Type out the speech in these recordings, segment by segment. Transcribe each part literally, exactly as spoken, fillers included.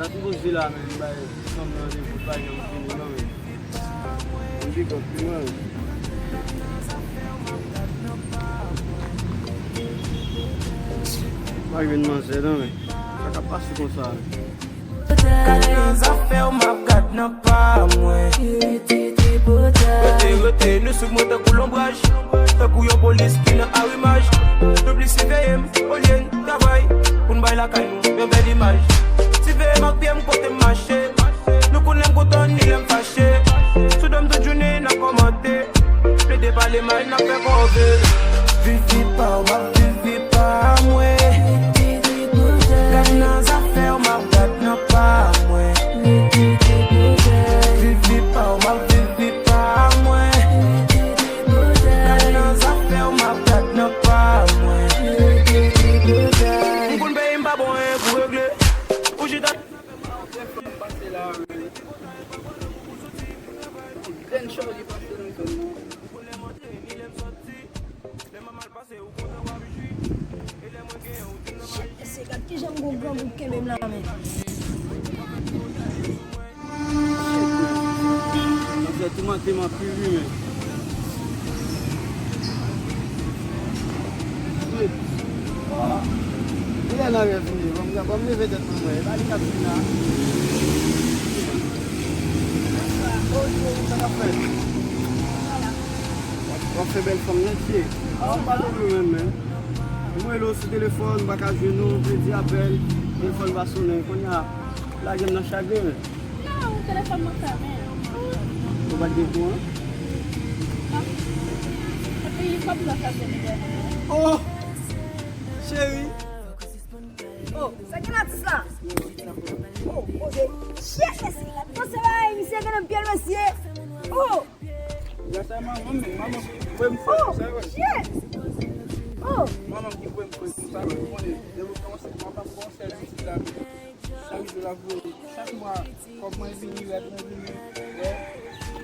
Sa ki poze la menm, bay fanm nan randevou, pa janm vini non menm. M big up li mwen. Pa jwenn manzè non menm. Sa k ap pase konsa menm? Gad nan zafè w, m ap gad nan pa mwen. Rete, rete, nou swiv mwen tankou lonbraj. Tankou yon polis ki nan arimaj. Nou plis siveye m, olye n travay. Pou n bay lakay nou yon bèl imaj. Siveye m ak pye m kote m mache. Nou konn lè m kontan ni lè m fache. Sou do m tout jounen n ap kòmante. Plede pale mal, n ap fè kòve. Viv vi pa w, m ap viv vi pa mwen. Gad nan zafè w, m ap gad nan pa mwen. Viv vi pa w, m ap viv vi pa mwen. Gad nan zafè w, m ap gad nan pa mwen. M konn peyi m pa bon, en pou regle. Ou chita. Grenn chòl li pase nan zòn nan. Shit, mesye, gad kijan m gon grangou k kenbe m la, men. Manzè toumante m anpil wi, men. Kilè nan rèv li ye? Ban m, ban m leve tèt mwen wè. E pa li k ap vin la. Sa k ap fèt? W ap fè bèl fanm nèt ye. A, w ap pale w menm, men. Mwen rele w sou telefòn, m pa ka jwenn ou, m pèdi apèl, telefòn pa sonnen. Kounye a, lage m nan chagren, men. Non, telefòn mwen fèmen. Ou pa t gen kouran? Non. Epi, kòb mwen fèmen dènye. Oh! Cheri! Oh, sa gen atis la? Oh, poze. Shit, mesye. Panse bay misye gen nan pye l, mesye. Oh! Gras a manman m, manman m voye m fè sa, wè. Shit! Oh! Manman m ki voye m fè sa, wè. Ou konnen, depi w kòmanse, manman m fè yon sèl pitit la. Chak jou l ap voye. Chak mwa, kòb mwen vini, rèv mwen vini. Wè.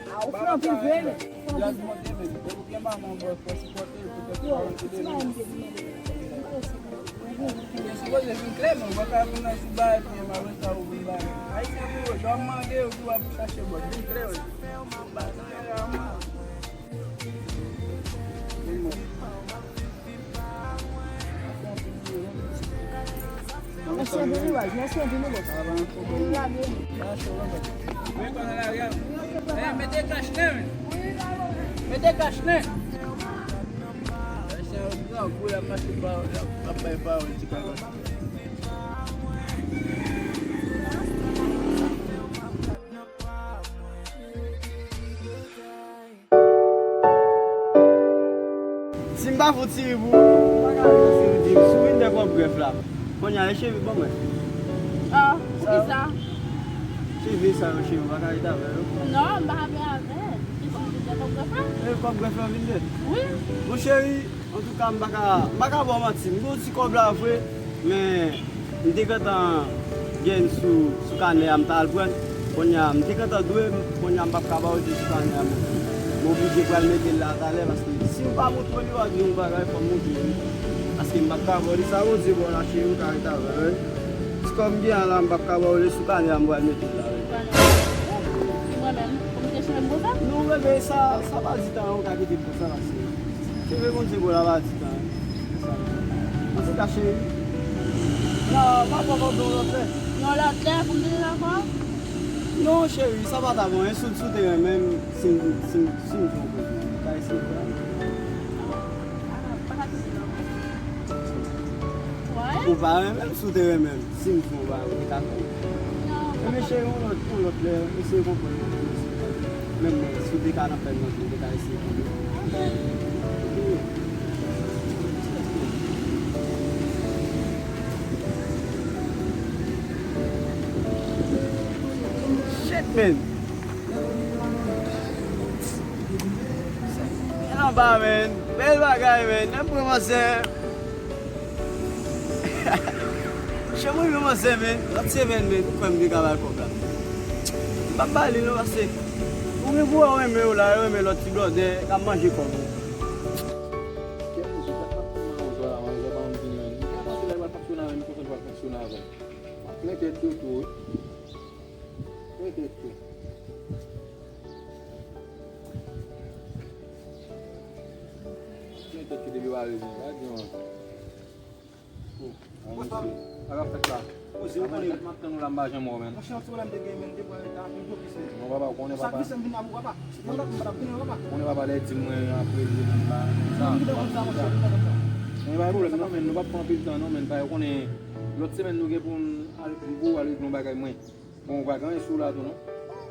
A, ou fè anpil vre, men. Gras monte, men. Depi w gen manman, bò, fò sipòte l, poutèt sa, ou te demen. Li sipoze vin klè, men ou pa ka vin nan ti bagay, epi malgre sa, ou vin bagay. Ayisyen pou yo, jan w mande, ou tou ap chache bòt. Vin klè, wè. Bagay la, man. Mèsi anpil, wi, baz. Mèsi anpil, wi, baz. Mwen lage. Mwen konn lage. Eh, mete kach nen, men. Mete kach nen. Ayisyen yo gran gou, y ap mache pa, y ap bay pawòl ti bagay. Si m pa fout siri pou ou, m pa ka ret nan siri di m sou vin de kòb grèf la. Kounye a, e cheve ban mwen. Ah, poukisa? Cheve sa yo, cheve, m pa ka ret avè yo. Non, m pa ka ret avè l. Ki sa m vin de kòb grèf la? E kòb grèf la vin de? Wi. Bon, cheri, antouka, m pa ka, m pa ka ba w manti. M gen yon ti kòb la vre, men M te gentan gen sou, sou kanè a, m ta al pran. Kounye a, m te gentan dwe, kounye a, m p ap ka ba w li sou kanè a, men m oblije pral mete l la talè, paske si m pa montre w li, w a di yon bagay, fò m montre w li. Paske m p ap ka ba w li, sa Bondye ba w la, cheri, ou ka ret avè l, wi. Ti kòb m gen an la, m p ap ka ba w li sou kanè a, m pral mete l la, wi. Mwen menm, pou m te cheve m konsa? Non, bebe, sa, sa pa di tan, ou ka kite l konsa, paske Cheve Bondye ba w la pa di tan, wi. Antouka, cheri, m a, m a ba w yon lòt lè. Yon lòt lè pou m vini ankò? Non, cheri, sa pa ta bon, e si w, si w te renmen m, si m, si m, si m fè yon koze, ou ka eseye fè a. Ah, pa ka kite non. Ou pa renmen m, si w te renmen m. Si m fè yon bagay, ou te ka fè l. Ebyen, cheri, yon lòt, yon lòt lè, eseye konprann mwen tou. Menm mwen, si w te ka nan pèn nan tou, ou te ka eseye konprann. Shit, man! Men anba, man! Bèl bagay, man! N ap pran manzè! Chè mwen, yon manzè, men, lòt semèn, men, ou kwè m te ka ba l kòb la. M p ap ba li, non, paske ou gen pou wè w renmen w la, renmen lòt ti blòdè k ap manje kòb ou. Kè mizou, sa k ap fè manzè la, manzè pa vin vini menm. Li ka panse lè l pral fonksyone avè m, konsa l pral fonksyone avè m. M ap plen tèt yo tou, wi. Mwen tèt kwe. Mwen tèt kwe depi w ale vin, pa di yon. Oh, ah, mesye. Sa k ap fèt la? Poze, ou konnen. Mwen tèt m ap tann ou la, m pa janm wè w, menn. Monchè, yon ti pwoblèm te gen, menn, te pran reta, yon gwo pis, menn. Bon, papa, ou konnen, papa. Sa ki fè m vin la pou papa? Mwen pa, mwen pa t ap vini, papa. Ou konnen, papa, lè di mwen ap rele, menn, pa sa. Mwen pa gen pwoblèm, non, menn, nou p ap pran anpil tan, non, menn, pa, ou konnen, lòt semèn nou gen pou n al, pou al regle yon bagay, mwen. Bon, ou pa gen anyen sou ou la tou, non?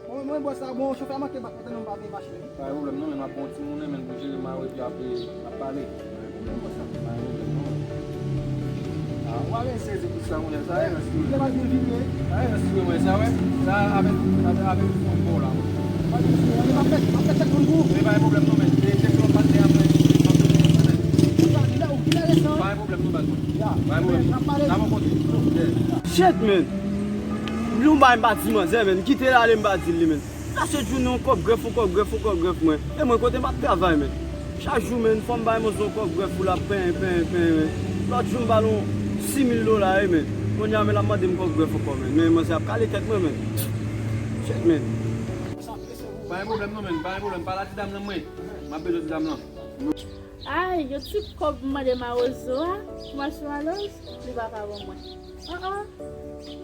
Bon, mwen, bòs la, bon, chofè a manke bat mwen, tande m pa veye machin. Pa gen pwoblèm, non, men m ap bon timoun, men pou jere m a, epi apre, n ap pale. Pa gen pwoblèm, bòs la. Pa gen pwoblèm, non. Ah, ou pa gen sezi pou sa, monchè, sa e rans tou. Lè pa vin vini, wi. Sa e rans tou, mwen, sa, wè. Sa, avèk, avèk, avèk fon bon la, mwen. Pa gen sezi, mwen, m ap fè, m ap fè tèt moun pou ou. Men pa gen pwoblèm, non, men. Se tèt lòt maten apre, se tèt lòt maten. Ou la, ou la, ou la, ou la. Pa gen pwoblèm, non, baz, mwen. Ya. Pa gen pwoblèm. N ap pale. N ap rankontre. Yeah. Shit, man. Yon bagay m pa di manzè, man. Kite l ale, m pa di l li, man. Sa se jounen yon kòb grèf, yon kòb grèf, yon kòb grèf, mwen. E mwen, kote m ap travay, man. Chak jou, man, fò m bay manzè yon kòb grèf pou l ap penyen, penyen, penyen, man. Lòt jou, m ba l yon sis mil dola, wi, man. Kounye a, man, l ap mande m kòb grèf ankò, man. Men manzè ap kale tèt mwen, man. Shit, man. Pa gen pwoblèm, non, man. Pa gen pwoblèm. Pale a ti dam nan, mwen. M ap bezwen ti dam nan. Ay, yon ti kòb m mande mawozo a pou m achte yon alòz, li pa ka ban mwen. An an,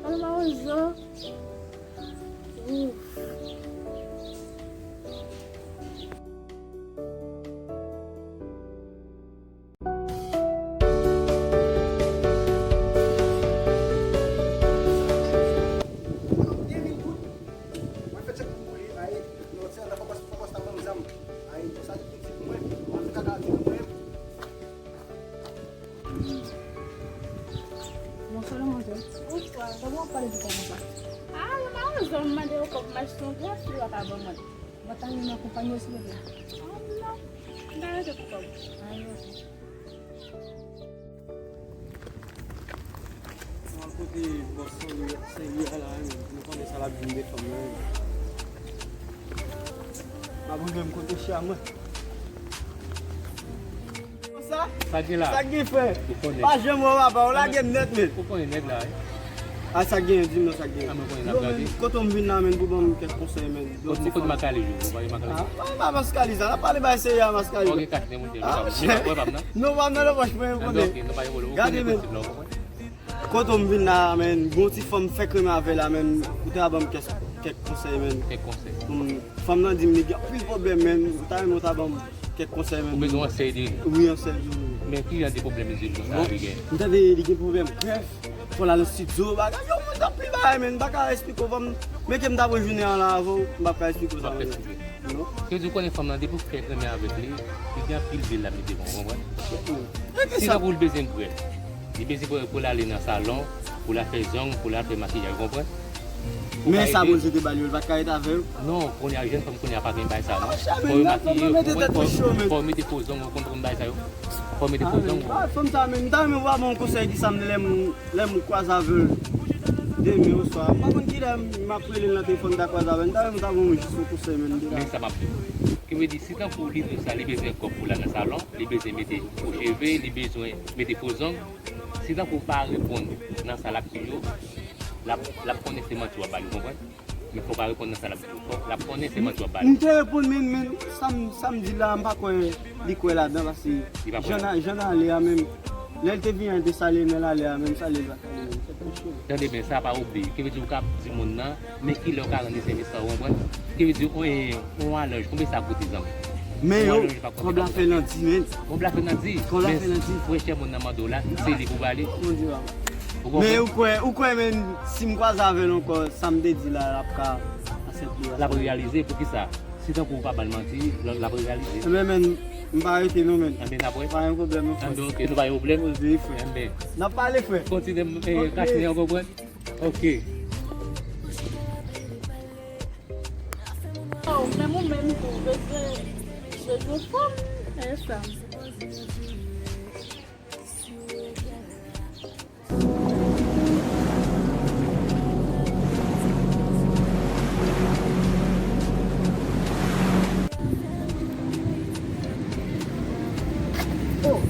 alò mawozo. Ouf. Mwen fè tchèk pou li, ay, non, ti an, fò bòs, fò bòs ta ban m zam. Ay, sa ki piti pou mwen, mwen fè kaka di pou mwen. Bonswa, demwazèl. Bonswa. Kòman w ap pale pou kòb konsa? Ah, yon mawozo, m mande yon kòb, m achte yon gras, li pa ka ban mwen. Mwen ta renmen akonpanye w, silvouplè. Ah, non. M ta rete pou kòb. Ah, ok. Mwen al kote bòs Senlye a la, wi, nou konnen sa l ap vin de fanm nan, wi. M ap rive m kote chè a mwen. Sa? Sa gen la? Sa gen, frè? Ou konnen. Pa janm wè papa, ou lage m nèt, men. Ou konnen nèg la, wi. A, sa gen, di m non, sa gen. A, mwen konnen l ap gade. Kote m vin la, men, pou ban m kèk konsèy, men. Kote, kote Makali, ou pa gen Makali? Ah, pa Maskali, sa, n ap pale bay serye a Maskali. Ok, kach, men, monchè, nou pa, nou pa, nou pa, non? Non, pa nan lòt pòch mwen, ou konnen. Ok, nou pa gen pwoblèm. Gade, men. Kote m vin la, men, gon ti fanm fèk renmen avè la, men, ou ta ban m kèk, kèk konsèy, men. Kèk konsèy. Fanm nan di m li gen anpil pwoblèm, men, ou ta renmen ou ta ban m kèk konsèy, men. Ou bezwen yon sèy de li? Wi, yon sèy de li. Men ki jan de pwoblèm li di l konsa li gen? M tande li gen pwoblèm grèf, fò l al nan estidyo, bagay, yo, mwen, anpil bagay, men, m pa ka esplike w, fò m, men ke m ta pran jounen an la avè w, m p ap ka esplike w sa, men. Non. Ke di w konnen fanm nan, depi w fèk renmen avèk li, li gen anpil bèl l ap mete devan w, konprann? Si tankou l bezwen grèf, li bezwen pou, pou l ale nan salon, pou l al fè zong, pou l al fè makiyaj, konprann? Men sa Bondye te ba l yo, l pa t ka ret avè yo? Non, kounye a, jèn fanm kounye a pa gen bagay sa, non. Fò yo makiye, fò yo mete fo zong, ou konprann bagay sa yo? Fò yo mete fo zong. Ah, fanm sa menm, m ta renmen w ba m yon konsèy ki sa m lè m, lè m kwaze avè l demen oswa, m pa konn kilè m ap rele l nan telefòn, m ta kwaze avè l, m ta renmen w ta ban mwen jis yon konsèy menm de la. Men sa m ap di w. Ki vle di, si tankou li di w sa, li bezwen kòb pou l al nan salon, li bezwen mete fo cheve, li bezwen mete fo zong, si tankou w pa reponn nan sa l ap di w yo, l ap, l ap konnen se manti w ap ba l, ou konprann? Men fò w pa reponn nan sa l ap di w, fò l ap konnen se manti w ap ba l. M te reponn, men, men, sa m, sa m di la, m pa kwè li kwè ladan, paske jan n a, jan n ale a menm, lè l te vini an, l te salye m, lè l ale a menm, salye l pa salye m, se pou cho. Tande byen, sa pa oubli. Ki vle di w ka di moun nan, men kilè w ka rann li sèvis la, ou konprann? Ki vle di, yon, yon alòj, konbyen sa koute, zanmi? Men yo, kòb la fè nan di, men. Kòb la fè nan di. Kòb la fè nan di. Men frè chè moun nan mande w la, se li pou ba li. Ou konprann? Men ou kwè, ou kwè, men, si m kwaze avè l ankò, sa m te di la, l ap ka aksepte. L ap reyalize, poukisa? Si tankou w pa ba l manti, l, l ap reyalize. Ebyen, men, m pa rete non, men. Ebyen, n ap wè. Pa gen pwoblèm non, frè. Ebyen, ok, nou pa gen pwoblèm. Poze, frè. Ebyen. N ap pale, frè. Kontinye, eh, ok. Kachnen an, konprann? Ok. Oh, men mwen menm tou, bezwen, bezwen fanm, e sa. Oh,